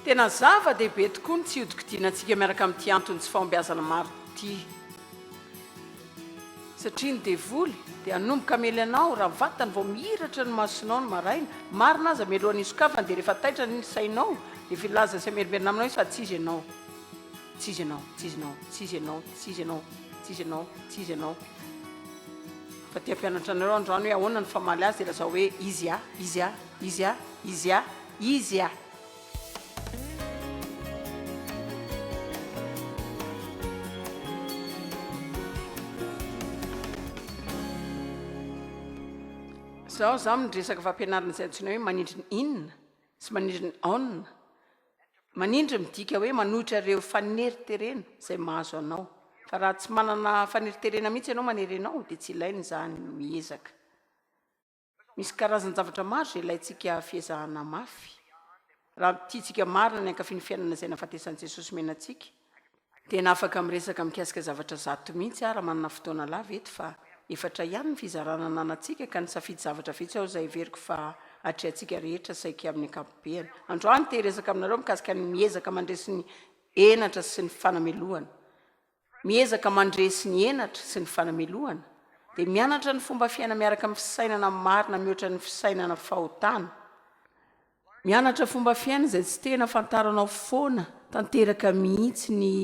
Tena zava-dehibe tokoa ny tsy hiodikodinantsika miaraka amin'ity antony tsy fahombiazana maro ity. Satria ny devoly dia hanomboka hamely anao raha vatany vao mihiratra ny masonao ny maraina, marina aza mialohan'ny hisokafany dia rehefa taitra ny sainao dia efa hilaza sy hamerimberina aminao izy fa tsy izy ianao, tsy izy ianao, tsy izy ianao, tsy izy ianao, tsy izy ianao, tsy izy ianao, tsy izy ianao. Fa te hampianatra anareo androany hoe ahoana ny famaly azy dia lazao hoe izy aho, izy aho, izy aho, izy aho, izy aho. Zao za miresaka fampianarana izay antsoina hoe manindry ny in sy manindry ny on. Manindry midika hoe manohitra ireo faneriterena izay mahazo anao. Fa raha tsy manana faneriterena mihitsy ianao manery anao dia tsy ilaina izany miezaka. Misy karazan-javatra maro izay ilaintsika fiezahana mafy, raha tiantsika marina ny hankafy ny fiainana izay nahafatesan'i Jesosy omena antsika. Tena afaka miresaka mikasika zavatra zato mihitsy aho raha manana fotoana lava eto, fa efatra ihany ny fizarana ananantsika, ka nisafidy zavatra vitsy aho izay heveriko fa atrehantsika rehetra saiky amin'ny ankapobeany. Androany te hiresaka aminareo mikasika ny miezaka mandresy ny henatra sy ny fanamelohana. Miezaka mandresy ny henatra sy ny fanamelohana, dia mianatra ny fomba fiaina miaraka amin'ny fisainana marina mihoatra ny fisainana fahotana. Mianatra fomba fiaina izay tsy tena fantaranao foana tanteraka mihitsy ny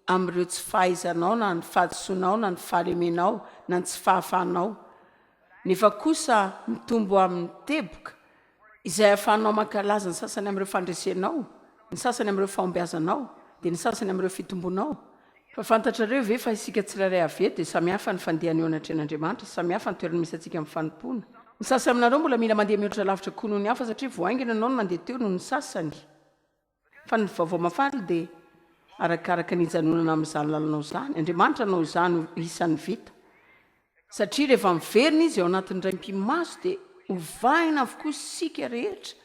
amin'ireo tsy fahaizanao na ny fahadisoanao na ny fahalemenao na ny tsy fahafahanao, nefa kosa mitombo amin'ny teboka Izay ahafahanao mankalaza ny sasany amin'ireo fandresenao, ny sasany amin'ireo fahombiazanao, dia ny sasany amin'ireo fitombonao. Fa fantatrareo ve fa isika tsirairay avy eto dia samy hafa ny fandehana eo anatrehan'Andriamanitra, samy hafa ny toerana misy antsika amin'ny fanompoana. Ny sasany aminareo mbola mila mandeha mihoatra lavitra koa noho ny hafa satria vao haingana ianao no nandeha teo noho ny sasany. Fa ny vaovao mahafaly dia arakaraka ny hijanonana amin'izany lalanao izany, Andriamanitra hanao izany ho isan'ny vita. Satria rehefa miverina Izy ao anatin'ny indray mipi-maso dia hovaina avokoa isika rehetra,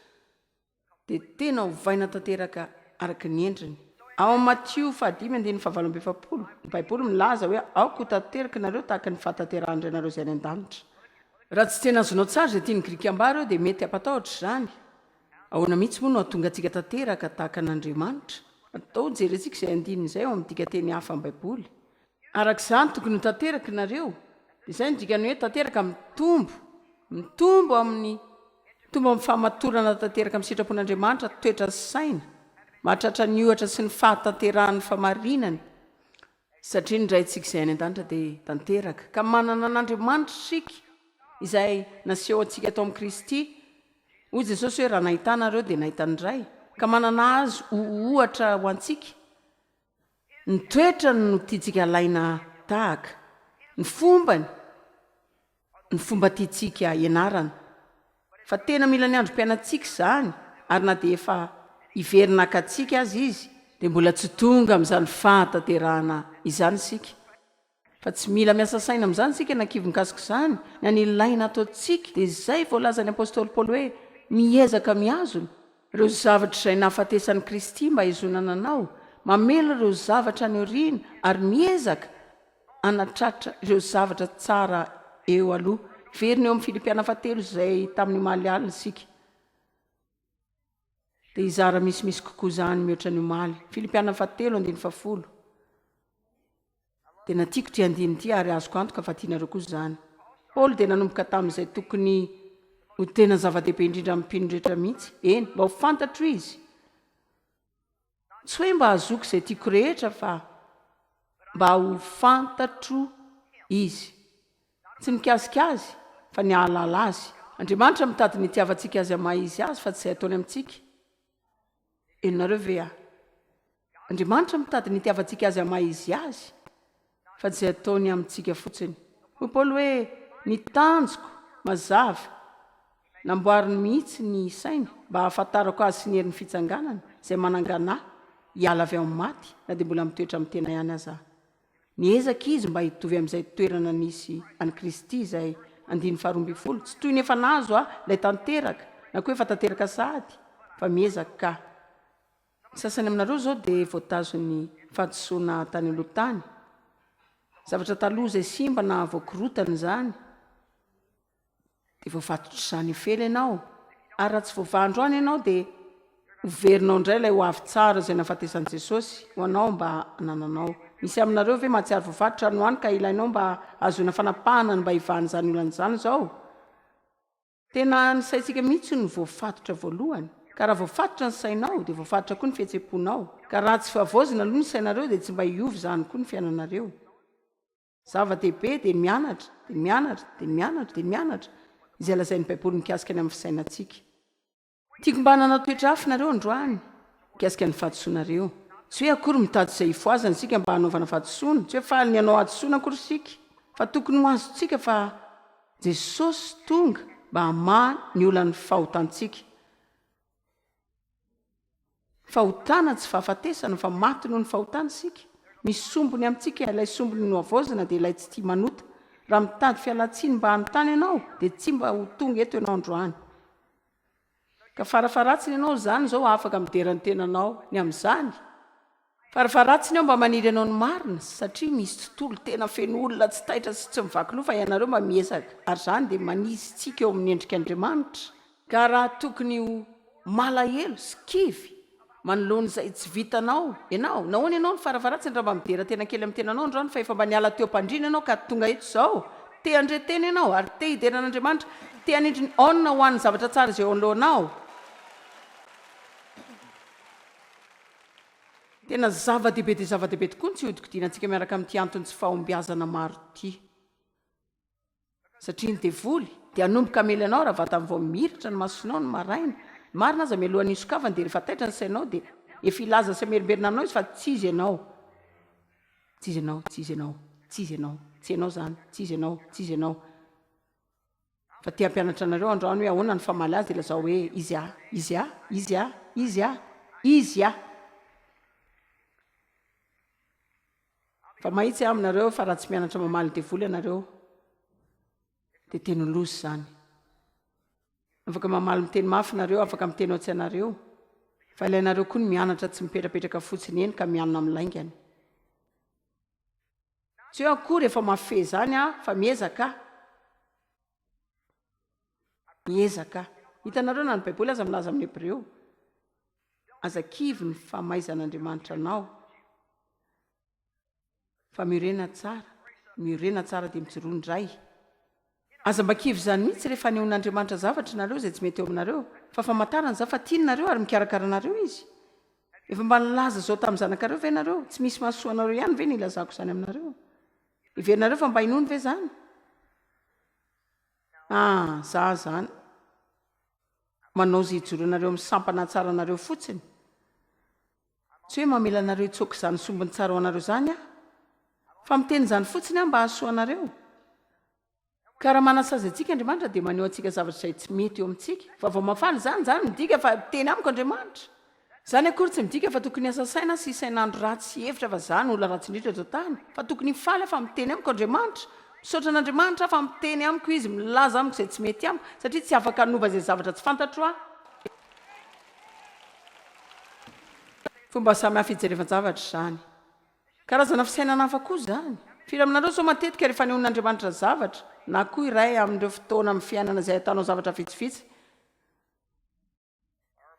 dia tena hovaina tanteraka araka ny endriny. Ao amin'ny Matio fahadimy andininy fahavalo amby efapolo, ny Baiboly milaza hoe aoka ho tanteraka ianareo tahaka ny fahatanterahan'ny Rainareo izay any an-danitra. Raha tsy tena azonao tsara izay tian'ny Grika ambara eo dia mety hampatahotra izany. Ahoana mihitsy moa no hahatonga antsika tanteraka tahaka an'Andriamanitra? Atao hojerentsika izay andininy izay ao amin'ny dikanteny hafa amin'ny Baiboly. Araka izany, tokony ho tanteraka ianareo. Dia izay no dikan'ny hoe tanteraka, mitombo. Mitombo amin'ny, mitombo amin'ny fahamatorana tanteraka amin'ny sitrapon'Andriamanitra, toetra sy saina. Mahatratra ny ohatra sy ny fahatanterahan'ny fahamarinany. Satria ny Raintsika izay any an-danitra dia tanteraka, ka manana an'Andriamanitra isika, izay naseho antsika tao amin'i Kristy. Hoy Jesosy hoe, Raha nahita Ahy nareo, dia nahita ny Ray. Ka manana Azy ho ohatra ho antsika. Ny toetrany no tiantsika alaina tahaka, ny fombany. ny fomba tiantsika hianarana. Fa tena mila ny androm-piainantsika izany, ary na dia efa hiverina haka antsika aza Izy, dia mbola tsy tonga amin'izany fahatanterahana izany isika. Fa tsy mila miasa saina amin'izany isika na kivy mikasika izany. Ny any ilaina ataontsika dia izay voalazan'ny apostoly Paoly hoe, Miezaka mihazona ireo zavatra izay nahafatesan'i Kristy mba hihazonana anao, mamela ireo zavatra any aoriana, ary miezaka hanatratra ireo zavatra tsara eo aloha. Hiverina eo amin'ny Filipiana fahatelo izay tamin'ny omaly alina isika, dia hizara misimisy kokoa izany mihoatra ny omaly. Filipiana fahatelo, andininy fahafolo. Tena tiako ity andininy ity ary azoko antoka fa tianareo koa izany. Paoly dia nanomboka tamin'izay tokony ho tena zava-dehibe indrindra amin'ny mpino rehetra mihitsy. Eny, mba ho fantatro izy. Tsy hoe mba hahazoako izay tiako rehetra fa mba ho fantatro Izy. Tsy mikasika Azy fa ny hahalala Azy. Andriamanitra mitady ny hitiavantsika Azy amin'ny maha Izy Azy fa tsy izay ataony amintsika. Henonareo ve aho? Andriamanitra mitady ny hitiavantsika Azy amin'ny maha Izy Azy fa tsy izay ataony amintsika fotsiny. Hoy Paoly hoe, Ny tanjoko mazava, namboariny mihitsy ny sainy mba hahafantarako Azy sy ny herin'ny fitsanganany, izay manangana ahy hiala avy amin'ny maty, na dia mbola mitoetra amin'ny tena ihany aza aho. Niezaka izy mba hitovy amin'izay toerana nisy an'i Kristy, izay, andininy faharoa ambin'ny folo, tsy toy ny efa nahazo ahy ilay tanteraka, na koa efa tanteraka sahady, fa miezaka ka. Ny sasany aminareo izao dia voatazon'ny fahadisoana tany aloha tany. Zavatra taloha izay simba na voakorotana izany, dia voafatotr'izany efela ianao. Ary raha tsy voavaha androany ianao dia. Ho verinao indray ilay ho avy tsara izay nahafatesan'i Jesosy ho anao mba hanananao. Misy aminareo ve mahatsiaro voafaritra any ho any ka ilainao mba hahazoana fanapahana ny mba hivahan'izany olana izany izao? Tena ny saintsika mihitsy no voafatotra voalohany. Ka raha voafatotra ny sainao dia voafatotra koa ny fihetsem-ponao. Ka raha tsy havaozina aloha ny sainareo dia tsy mba hiova izany koa ny fiainanareo. Zava-dehibe dia ny mianatra, dia ny mianatra, dia ny mianatra, dia ny mianatra izay lazain'ny Baiboly mikasika ny amin'ny fisainantsika. Tiako mba hanana toetra hafa nareo androany mikasika ny fahadisoanareo. Tsy hoe akory mitady izay hifohazana isika mba hanaovana fahadisoana, tsy hoe faly ny hanao hadisoana akory isika, fa tokony ho azontsika fa Jesosy tonga mba hamaha ny olan'ny fahotantsika. Fahotana tsy fahafatesana fa maty noho ny fahotana isika. Misy sombiny amintsika, ilay sombiny nohavaozina dia ilay tsy tia manota. Raha mitady fialan-tsiny mba hanontany ianao dia tsy mba ho tonga eto ianao androany. Ka farafaharatsiny ianao izany izao afaka midera ny tenanao ny amin'izany. Farafaharatsiny aho mba maniry anao ny marina satria misy tontolo tena feno olona tsy taitra sy tsy mivaky loha fa ianareo mba miezaka ary izany dia manisy tsiky eo amin'ny endrik'Andriamanitra. Ka raha tokony ho malahelo sy kivy manoloana izay tsy vitanao ianao, nahoana ianao no farafaharatsiny raha mba midera tena kely amin'ny tenanao androany fa efa mba niala teo am-pandriana ianao ka tonga eto izao? Te handre tena ianao ary te hidera an'Andriamanitra, te hanindry ny on ho an'ny zavatra tsara izay eo anoloanao. Tena zava-dehibe dia zava-dehibe tokoa ny tsy hiodikodinantsika miaraka amin'ity antony tsy fahombiazana maro ity. Satria ny devoly dia hanomboka hamely anao raha vatany vao miratra ny masonao ny maraina. Ny marina aza mialohan'ny hisokafany dia rehefa taitra ny sainao dia efa hilaza sy hamerimberina aminao izy fa tsy izy ianao. Tsy izy ianao, tsy izy ianao, tsy izy ianao, tsy ianao izany, tsy izy ianao, tsy izy ianao. Fa te hampianatra anareo androany hoe ahoana ny famaly azy dia lazao hoe izy aho, izy aho, izy aho, izy aho, izy aho. Fa mahitsy aho aminareo fa raha tsy mianatra mamaly ny devoly ianareo dia teny loza izany. Afaka mamaly miteny mafy nareo, afaka miteny ao tsy anareo. Fa ilainareo koa ny mianatra tsy mipetrapetraka fotsiny eny ka mianina amin'ny laingany. Tsy hoe akory efa mahafehy izany aho fa miezaka aho. Miezaka aho. Hitanareo na ny Baiboly aza milaza amin'ny Hebreo, aza kivy ny famaizan'Andriamanitra anao fa miorena tsara, miorena tsara dia mijoroa indray. Aza mba kivy izany mihitsy rehefa anehoan'Andriamanitra zavatra nareo izay tsy mety eo aminareo, fa famantarana izany fa tiany nareo ary mikarakara anareo Izy. Efa mba nilaza izao tamin'ny zanakareo ve nareo? Tsy misy mahasoa anareo ihany ve ny ilazako izany aminareo? Heverinareo fa mba inoany ve izany? Ah, za zany manao izay hijoroanareo amin'ny sampana hahatsara anareo fotsiny. Tsy hoe mamela anareo hitsoaka izany sombiny tsara ho anareo izany aho, fa miteny izany fotsiny aho mba hahasoa anareo. Ka raha manasazy antsika Andriamanitra dia maneho antsika zavatra izay tsy mety eo amintsika. Vaovao mahafaly izany, izany midika fa miteny amiko Andriamanitra. Izany akory tsy midika fa tokony hiasa saina sy hisain'andro ratsy sy hihevitra fa izaho no olona ratsy indrindra eto an-tany. Fa tokony hifaly aho fa miteny amiko Andriamanitra. Misaotra an'Andriamanitra aho fa miteny amiko Izy, milaza amiko izay tsy mety amiko, satria tsy afaka hanova izay zavatra tsy fantatro aho. Fomba samy hafa hijerevan-javatra izany. Karazana fisainana hafa koa izany. Firy aminareo izao matetika rehefa anehoan'Andriamanitra zavatra, na koa iray amin'ireo fotoana amin'ny fiainana izay ahitanao zavatra vitsivitsy,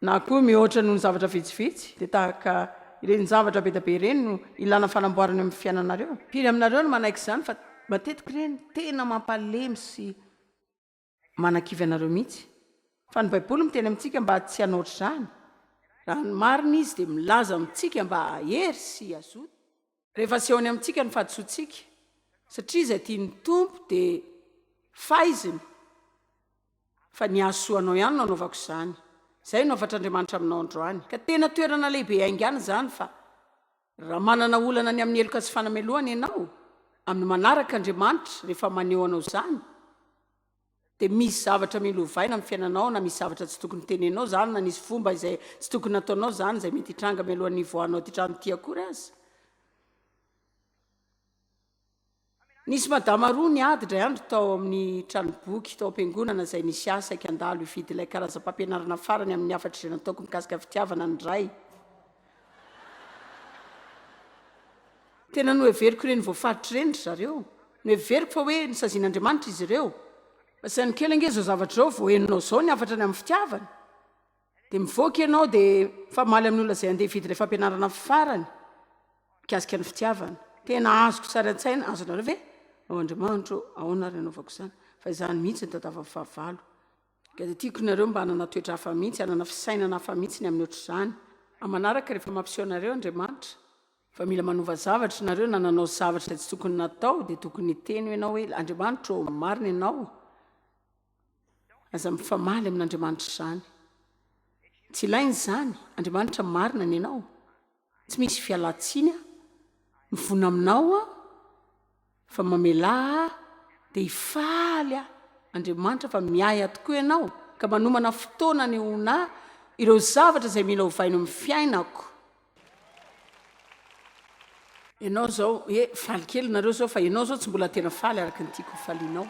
na koa mihoatra noho ny zavatra vitsivitsy, dia tahaka ireny zavatra be dia be ireny no ilana fanamboarana eo amin'ny fiainanareo? Firy aminareo no manaiky izany fa matetika ireny tena mampalemy sy Manakivy anareo mihitsy. Fa ny Baiboly miteny amintsika mba tsy hanao ohatr'izany. Raha ny marina izy dia milaza amintsika mba hahery sy hazoto. Rehefa asehony amintsika ny fahadisoantsika, satria izay tian'ny Tompo dia faiziny, fa ny hahasoa anao ihany no anaovako izany. Izay no hafatr'Andriamanitra aminao androany. Ka tena toerana lehibe haingana izany fa. Raha manana olana ny amin'ny heloka sy fanamelohana ianao, amin'ny manaraka Andriamanitra rehefa maneho anao izany, dia misy zavatra mila ovaina amin'ny fiainanao na misy zavatra tsy tokony tenenao izany na nisy fomba izay tsy tokony nataonao izany izay mety hitranga mialohan'ny hivoahanao ity trano ity akory aza. Nisy madama roa niady indray andro tao amin'ny tranomboky tao am-piangonana izay nisy ahy saika handalo hividy ilay karazam-pampianarana farany amin'ny hafatra izay nataoko mikasika fitiavana ny Ray. Tena noheveriko ireny voafaritra ireny ry zareo. Noheveriko fa hoe nosazian'Andriamanitra izy ireo. Fa saino kely ange izao zavatra izao, vao henonao izao ny hafatra ny amin'ny fitiavana. Dia mivoaka ianao dia mifamaly amin'ny olona izay handeha hividy ilay fampianarana farany mikasika ny fitiavana. Tena azoko sary an-tsaina, azonareo ve? O Andriamanitro ô, ahoana ary hanaovako izany? Fa izany mihitsy no tadiavin'ny fahavalo. Ka dia tiako nareo mba hanana toetra hafa mihitsy, hanana fisainana hafa mihitsy ny amin'ny ohatr'izany. Amin'ny manaraka rehefa mampiseho anareo Andriamanitra fa mila manova zavatra nareo na nanao zavatra izay tsy tokony natao dia tokony hiteny ianao hoe, Andriamanitro ô, marina ianao. Aza mifamaly amin'Andriamanitra izany. Tsy ilaina izany. Andriamanitra marina ny anao. Tsy misy fialan-tsiny aho. Mivona aminao aho fa mamelà ahy dia hifaly aho. Andriamanitra fa miahy ahy tokoa ianao ka manomana fotoana anehoana ahy ireo zavatra izay mila ovaina eo amin'ny fiainako. Ianao izao, he, faly kely nareo izao fa ianao izao tsy mbola tena faly araka ny tiako hofalianao.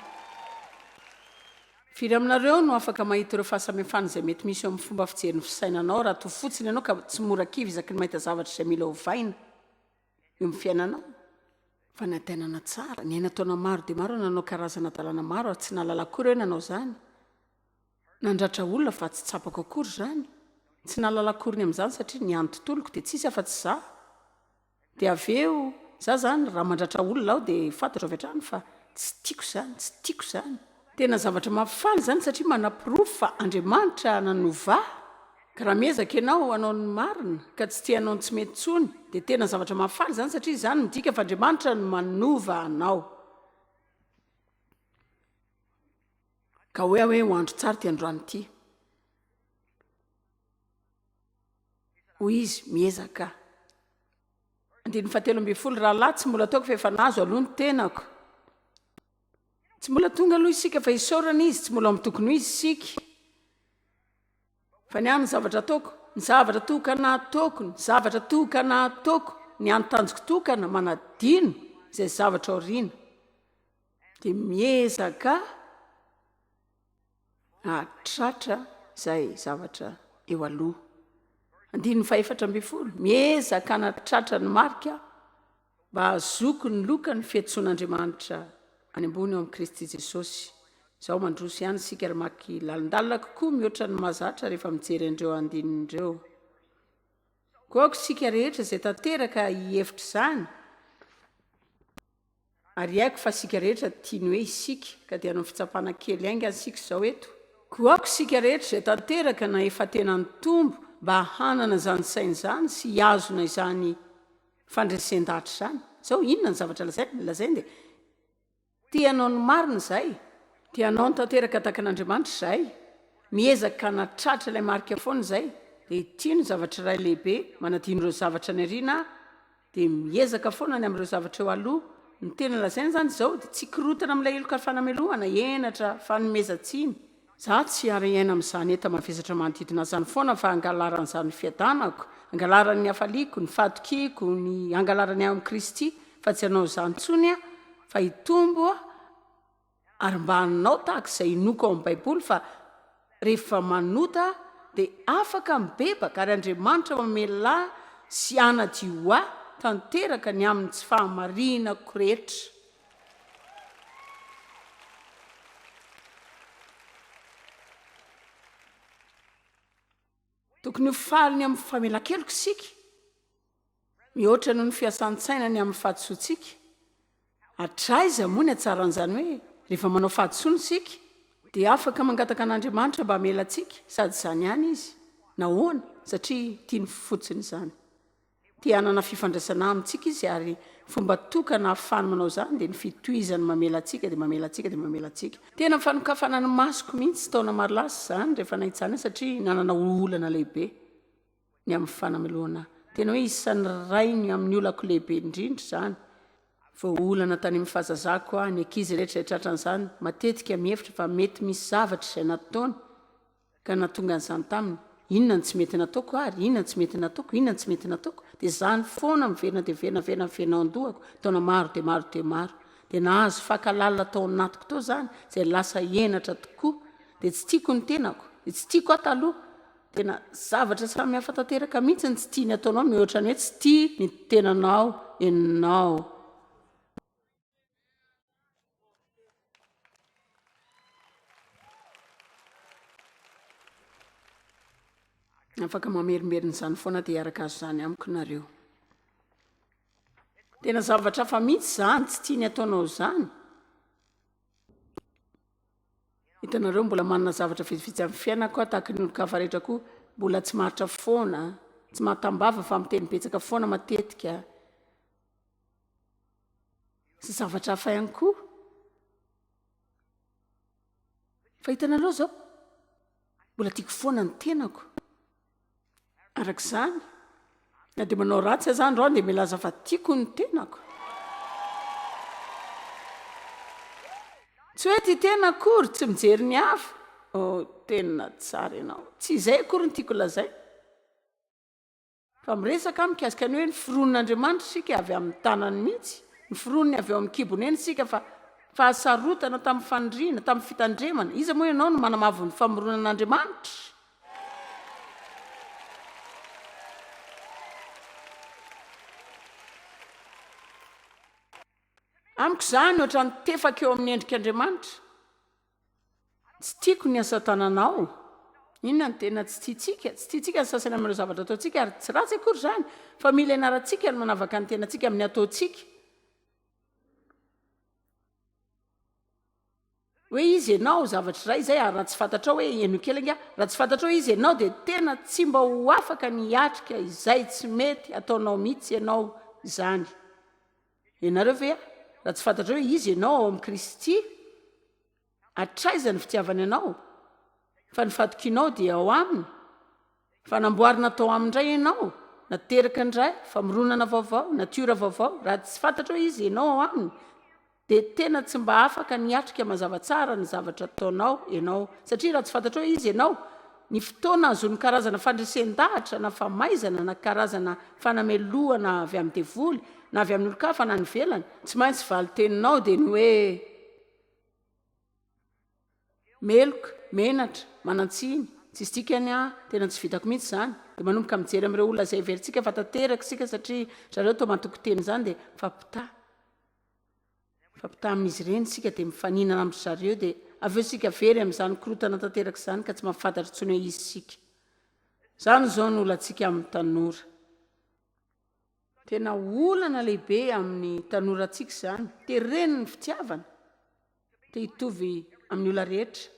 Firy aminareo no afaka mahita ireo fahasamihafana izay mety misy eo amin'ny fomba fijery ny fisainanao raha toa fotsiny ianao ka tsy mora kivy isaky ny mahita zavatra izay mila ovaina eo amin'ny fiainanao? Fanaintainana tsara. Niaina taona maro dia maro aho nanao karazana hadalana maro ary tsy nahalala akory aho hoe nanao izany. Nandratra olona fa tsy tsapako akory izany. Tsy nahalala akory ny amin'izany satria ny hany tontoloko dia tsisy afa-tsy izaho. Dia avy eo, izaho izany raha mandratra olona aho dia fantatro avy hatrany fa tsy tiako izany, tsy tiako izany. Tena zavatra mahafaly izany satria manaporofo fa Andriamanitra nanova ahy. Ka raha miezaka ianao hanao ny marina ka tsy te hanao ny tsy mety intsony dia tena zavatra mahafaly izany satria izany midika fa Andriamanitra no manova anao. Ka hoe aho hoe ho andro tsara ity androany ity. Hoy izy, miezaka. Andininy fahatelo ambin'ny folo, Rahalahy, tsy mbola ataoko fa efa nahazo aloha ny tenako. Tsy mbola tonga aloha isika fa isaorana izy, tsy mbola ao amin'ny tokony ho izy isika. Fa ny ahy ny zavatra ataoko, ny zavatra tokana ataoko, ny zavatra tokana ataoko, ny hany tanjoko tokana, manadino izay zavatra aoriana. Dia miezaka hahatratra izay zavatra eo aloha. Andininy fahefatra ambin'ny folo, Miezaka hanatratra ny marika mba hahazoako ny lokan'ny fiantsoan'Andriamanitra any ambony ao amin'i Kristy Jesosy. Izao mandroso ihany isika ary maka lalindalina kokoa mihoatra ny mahazatra rehefa mijery an'ireo andininy ireo. Koa aoka isika rehetra izay tanteraka hihevitra izany. Ary haiko fa isika rehetra tia ny hoe isika, ka dia hanao fitsapana kely haingana isika izao eto. Koa aoka isika rehetra izay tanteraka na efa tena nitombo mba hanana izany saina izany sy hihazona izany fandresen-dahatra izany. Izao, inona ny zavatra lazainy? Ny lazainy dia, Te hanao ny marina izahay. Te hanao ny tanteraka tahaka an'Andriamanitra izahay. Miezaka hanatratra ilay marika foana izahay. Dia ity no zavatra iray lehibe, manadino ireo zavatra any aoriana aho, Dia miezaka foana ny amin'ireo zavatra eo aloha. Ny tena lazaina izany izao dia tsy korontana amin'ilay heloka fanamelohana, henatra, fanomezan-tsiny. Izaho tsy hiara-hiaina amin'izany enta-mavesatra manodidina ahy izany foana fa hangalaran'izany ny fiadanako, hangalarany ny hafaliako, ny fahatokiako, ny hangalarany ahy ao amin'i Kristy fa tsy hanao izany intsony aho fa hitombo aho Ary mba hanao tahaka izay inoako ao amin'ny Baiboly fa rehefa manota dia afaka mibebaka ary Andriamanitra mamela ahy sy hanadio ahy tanteraka ny amin'ny tsy fahamarinako rehetra. Tokony ho faly ny amin'ny famelan-keloka isika, mihoatra noho ny fiasan-tsaina ny amin'ny fahadisoantsika. Hatraiza moa ny hatsaran'izany hoe rehefa manao fahadisoana isika, dia afaka mangataka an'Andriamanitra mba hamela antsika, sady izany ihany izy. Nahoana? Satria tiany fotsiny izany. Te hanana fifandraisana amintsika izy ary fomba tokana ahafahany manao izany dia ny fitohizany mamela antsika dia mamela antsika dia mamela antsika. Tena fanokafana ny masoko mihitsy taona maro lasa izany rehefa nahita izany aho satria nanana olana lehibe ny amin'ny fanamelohana ahy. Tena hoe isan'ny rainy amin'ny olako lehibe indrindra izany. Voaolana tany amin'ny fahazazako aho, ny ankizy rehetra izay tratran'izany matetika mihevitra fa mety misy zavatra izay nataony Ka nahatonga an'izany taminy. Inona no tsy mety nataoko ary? Inona no tsy mety nataoko? Inona no tsy mety nataoko? Dia izany foana miverina dia miverina, miverina, miverina ao an-dohako, taona maro dia maro dia maro. Dia nahazo faka lalina tao anatiko tao izany, izay lasa henatra tokoa. Dia tsy tiako ny tenako. Dia tsy tiako aho taloha. Tena zavatra samy hafa tanteraka mihitsy ny tsy tia ny ataonao mihoatra ny hoe tsy tia ny tenanao ianao. Afaka mamerimberina izany foana dia hiaraka azo izany amiko nareo. Tena zavatra hafa mihitsy izany, tsy tiany ataonao izany. Hitanareo, mbola manana zavatra vitsivitsy amin'ny fiainako aho, tahaka ny olon-kafa rehetra koa, mbola tsy maharitra foana, tsy mahatam-bava fa miteny betsaka foana matetika, sy zavatra hafa ihany koa. Fa hitanareo izao, mbola tiako foana ny tenako. Araka izany, na dia manao ratsy aza andro aho dia milaza fa tiako ny tenako. Tsy hoe tia tena akory, tsy mijery ny hafa. Oh, tena tsara ianao. Tsy izay akory no tiako lazaina. Fa miresaka aho mikasika ny hoe noforonin'Andriamanitra isika avy amin'ny tanany mihitsy, noforoniny avy ao amin'ny kibony eny isika fa fahasarotana tamin'ny faniriana, tamin'ny fitandremana. Iza moa ianao no manamavo ny famoronan'Andriamanitra? Amiko izany ohatran'ny tefaka eo amin'ny endrik'Andriamanitra. Tsy tiako ny asa tananao. Inona no tena tsy tiantsika? Tsy tiantsika ny sasany amin'ireo zavatra ataontsika ary tsy ratsy akory izany fa mila ianarantsika ny manavaka ny tenantsika amin'ny ataontsika. Hoe iza ianao, zavatra iray izay, ary raha tsy fantatrao hoe, henoy kely angaha, raha tsy fantatrao hoe iza ianao dia tena tsy mba ho afaka ny hiatrika izay tsy mety ataonao mihitsy ianao izany. Ianareo ve, raha tsy fantatrao hoe iza ianao ao amin'i Kristy, hatraiza ny fitiavany anao, fa ny fatokianao dia ao Aminy, fa namboarina tao Aminy indray ianao, nateraka indray, famoronana vaovao, natiora vaovao, raha tsy fantatrao hoe iza ianao ao Aminy, dia tena tsy mba afaka ny hiatrika mazava tsara ny zavatra ataonao ianao, satria raha tsy fantatrao hoe iza ianao, ny fotoana ahazoan'ny karazana fandresen-dahatra na famaizana na karazana fanamelohana avy amin'ny devoly na avy amin'ny olon-kafa na any ivelany, tsy maintsy valin-teninao dia ny hoe, Meloka, menatra, manan-tsiny, tsisy dikany aho, tena tsy vitako mihitsy izany. Dia manomboka mijery amin'ireo olona izay heverintsika fa tanteraka isika satria zareo toa matoky teny izany dia mifampitaha. Mifampitaha amin'izy ireny isika dia mifaninana amin-dry zareo dia avy eo isika very amin'izany korontana tanteraka izany ka tsy mahafantatra intsony hoe iza isika. Izany izao no olantsika amin'ny tanora. Tena olana lehibe amin'ny tanorantsika izany. Teren'ny fitiavana. Te hitovy amin'ny olona rehetra.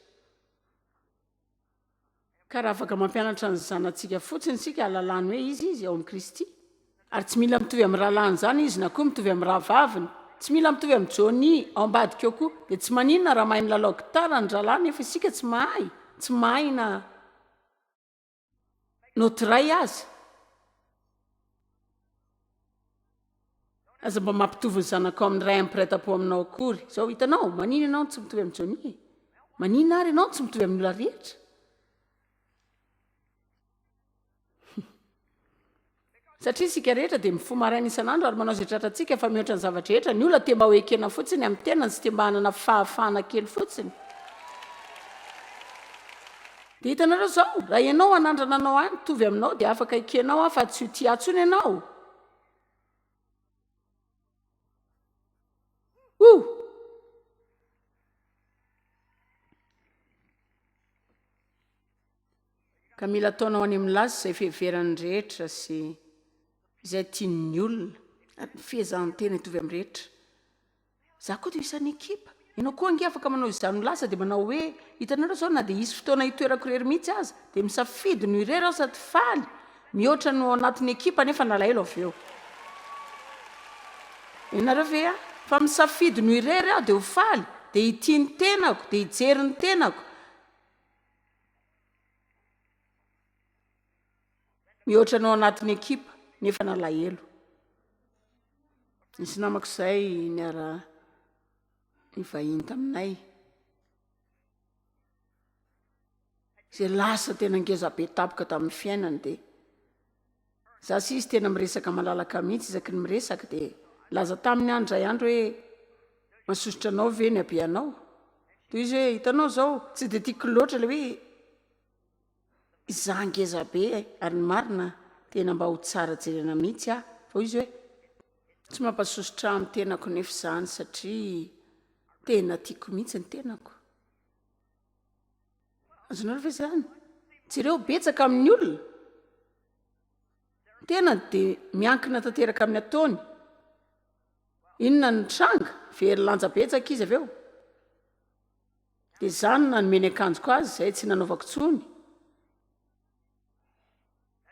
Ka raha afaka mampianatra ny zanatsika fotsiny isika hahalalany hoe iza izy ao amin'i Kristy. Ary tsy mila mitovy amin'ny rahalahiny izany izy na koa mitovy amin'ny rahavaviny. Tsy mila mitovy amin'i Johnny ao ambadika ao koa. Dia tsy maninona raha mahay milalao gitara ny rahalahy nefa isika tsy mahay. Tsy mahay na. Naoty iray aza. Aza mba mampitovy ny zanakao amin'ny ray amin'ny mpiray tampo aminao akory. Izao, hitanao, maninona ianao no tsy mitovy amin'i Johnny e? Maninona ary ianao no tsy mitovy amin'ny olona rehetra? Satria isika rehetra dia mifoha maraina isan'andro ary manao izay tratrantsika fa mihoatra ny zava-drehetra, ny olona te mba ho ekena fotsiny amin'ny tenany sy te mba hanana fahafahana kely fotsiny. Dia hitanareo izao, raha ianao hanandrana anao ahy mitovy aminao dia afaka ekenao aho fa tsy ho tia ahy intsony ianao. Ouh! Ka mila ataonao any amin'ny lasa izay fiheveran'ny rehetra sy izay tian'ny olona ary ny fiezahan-tena hitovy amin'ny rehetra. Za koa dia isan'ny ekipa. Ianao koa ange afaka manao izany ho lasa dia manao hoe, hitanareo izao na dia hisy fotoana hitoerako irery mihitsy aza dia misafidy ny ho irery aho sady faly mihoatra ny ho ao anatin'ny ekipa nefa nalahelo avy eo. Ianareo ve aho? Fa misafidy ny ho irery aho dia ho faly, dia hitia ny tenako, dia hijery ny tenako. Mihoatra ny ao anatin'ny ekipa nefa nalahelo. Nisy namako izay niara nivahiny taminay. Izay lasa tena ngeza be tampoka tamin'ny fiainany dia za sy izy tena miresaka malalaka mihitsy isaky ny miresaka dia nilaza taminy aho indray andro hoe masosotra anao ve ny habeanao? Toy izy hoe hitanao izao tsy dia tiako loatra ilay hoe izaho ngeza be ary ny marina tena mba ho tsara jerena mihitsy aho fa hoy izy hoe tsy mampasosotra ahy amin'ny tenako nefa izany satria tena tiako mihitsy ny tenako. Azonareo ve izany? Jereo, betsaka amin'ny olona. Tenany dia miankina tanteraka amin'ny ataony. Inona no nitranga? Very lanja betsaka izy avy eo. Dia izaho no nanome ny akanjoko azy izay tsy nanaovako intsony.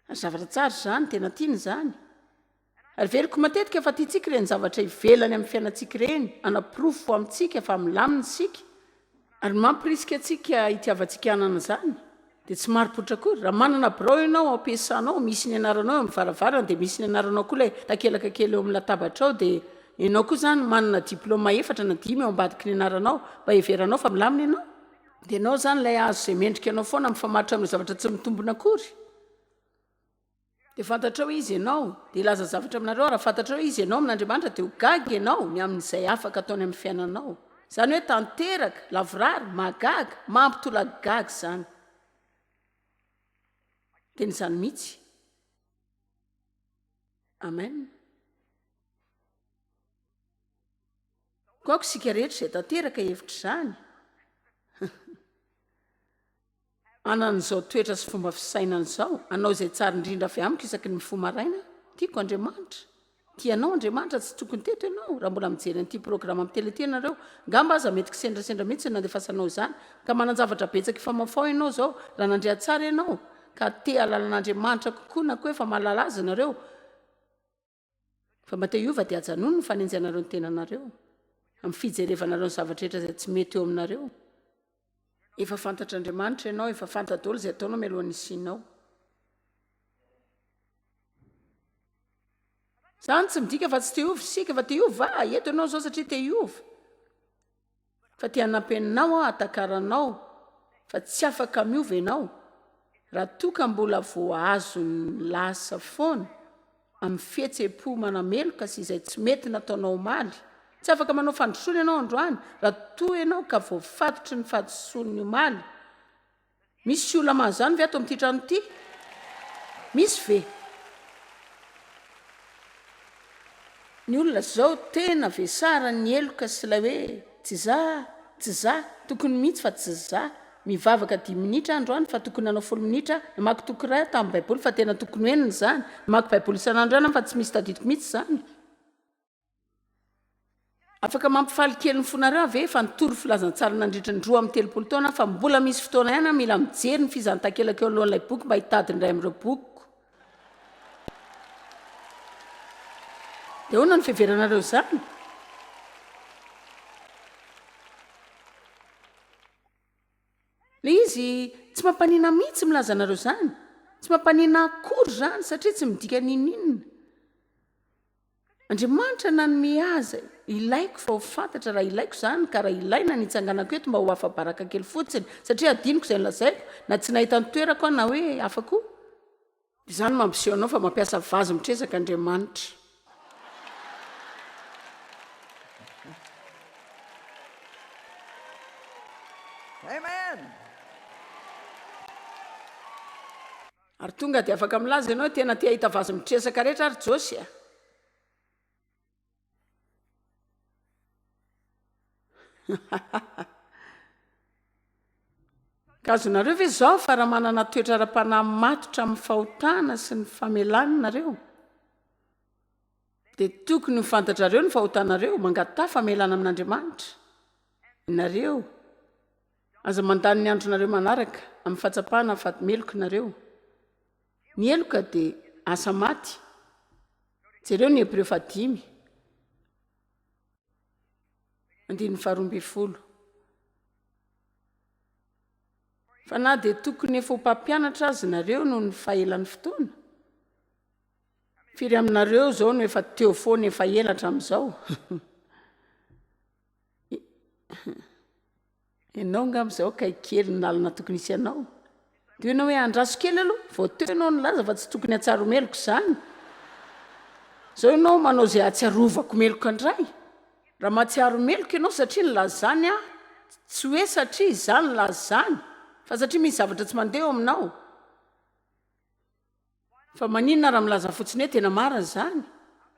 Ary zavatra tsara izany, tena tiany izany. Ary heveriko matetika fa tiantsika ireny zavatra ivelany amin'ny fiainantsika ireny, hanaporofo amintsika fa milamina isika, ary mampirisika antsika hitiavantsika hanana izany, dia tsy marim-pototra akory. Raha manana birao ianao ao am-piasanao, misy ny anaranao eo amin'ny varavarana, dia misy ny anaranao koa ilay takelaka kely eo amin'ny latabatrao, dia ianao koa izany manana diplaoma efatra na dimy ao ambadiky ny anaranao, mba hiheveranao fa milamina ianao. Dia ianao izany ilay azo izay mendrika anao foana mifamatotra amin'ireo zavatra tsy mitombina akory. Dia fantatrao izy ianao, dia hilaza zavatra aminareo aho, raha fantatrao izy ianao amin'Andriamanitra dia ho gaga ianao ny amin'izay afaka ataony amin'ny fiainanao. Izany hoe tanteraka, lavorary, mahagaga, mampitolagaga izany. Tena izany mihitsy. Amen. Koa aoka isika rehetra izay tanteraka hevitra izany hanana izao toetra sy fomba fisainana izao, hanao izay tsara indrindra avy amiko isaky ny mifoha maraina aho. Tiako Andriamanitra. Tia anao Andriamanitra, tsy tokony teto ianao raha mbola mijery an'ity programa amin'ny tele ity ianareo. Angamba aza mety kisendrasendra mihitsy no nandefasanao izany. Ka manan-javatra betsaka ifamafao ianao izao. Raha nandre tsara ianao ka te hahalala an'Andriamanitra kokoa na koa efa mahalala azy ianareo, Fa mba te hiova dia ajanony ny fanenjehanareo ny tenanareo, amin'ny fijerevanareo ny zavatra rehetra izay tsy mety eo aminareo. Efa fantatr'Andriamanitra ianao, efa fanta daholo izay ataonao mialohan'ny hisianao. Izany tsy midika fa tsy te hiova isika, fa te hiova, eto ianao izao satria te hiova. Fa te hanampy anao aho hahatakaranao fa tsy afaka miova ianao raha toa ka mbola voahazon'ny lasa foana amin'ny fihetseham-po manameloka sy izay tsy mety nataonao omaly. Tsy afaka manao fandrosoana ianao androany raha toa ianao ka voafatotry ny fahadisoan'ny omaly. Misy olona mahazo izany ve ato amin'ity trano ity? Misy ve? Ny olona zao tena vesaran'ny heloka sy ilay hoe tsy za, tsy za, tokony mihitsy fa tsy za, mivavaka dimy minitra aho androany fa tokony nanao folo minitra aho, namaky toko iray aho tamin'ny baiboly fa tena tokony ho enina izany, mamaky baiboly isan'andro ihany aho fa tsy misy tadidiko mihitsy izany. Afaka mampifaly kely ny fonareo aho ve? Efa nitory filazantsara nandritra ny 32 taona aho fa mbola misy fotoana ihany aho mila mijery ny fizahàn-takelaka eo anoloan'ilay boky mba hitady ny iray amin'ireo bokiko. Dia ahoana no fiheveranareo izany? Ilay izy tsy mampanina mihitsy milaza anareo izany. Tsy mampanina akory izany satria tsy midika n'inon'inona. Andriamanitra nanome azy ilaiko fa ho fantatra raha ilaiko izany ka raha ilaina ny hitsanganako eto mba ho afa-baraka kely fotsiny satria adinoko izay nolazaiko na tsy nahita ny toerako aho na hoe hafa koa. Izany mampiseho anao fa mampiasa vazy mitresaka Andriamanitra. Amen. Ary tonga dia afaka milaza ianao hoe tena te hahita vazy mitresaka rehetra ary Josy a! Ka azonareo ve izao fa raha manana toetra ara-panahy matotra amin'ny fahotana sy ny famelana nareo, dia tokony ho fantatrareo ny fahotanareo, mangataha famelana amin'Andriamanitra nareo. Aza mandany ny andronareo manaraka amin'ny fahatsapana fa meloka nareo. Ny heloka dia asa maty. Jereo ny Hebreo fahadimy, andininy faharoambinifolo. Fa na dia tokony efa ho mpampianatra aza nareo noho ny fahelan'ny fotoana, firy aminareo izao no efa teo foana efa ela hatramin'izao? Ianao angamba izao kay kely ny lalana tokony hisy anao. Dia hoy ianao hoe andraso kely aloha, vao teo ianao nilaza fa tsy tokony hahatsiaro meloka izany. Izao ianao manao izay hahatsiarovako meloka indray. Raha mahatsiaro meloka ianao satria nilaza izany aho, tsy hoe satria izaho nilaza izany, fa satria misy zavatra tsy mandeha eo aminao. Fa maninona raha milaza fotsiny hoe tena marina izany?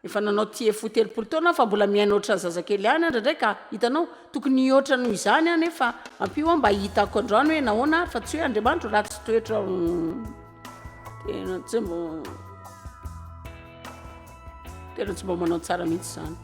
Efa nanao TFO 30 taona aho fa mbola miaina ohatran'ny zazakely ihany aho indraindray ka, hitanao, tokony hihoatra noho izany aho nefa ampio aho mba hitako androany hoe nahoana ary fa tsy hoe Andriamanitro ratsy toetra tena tsy mba. Tena tsy mba manao tsara mihitsy izany.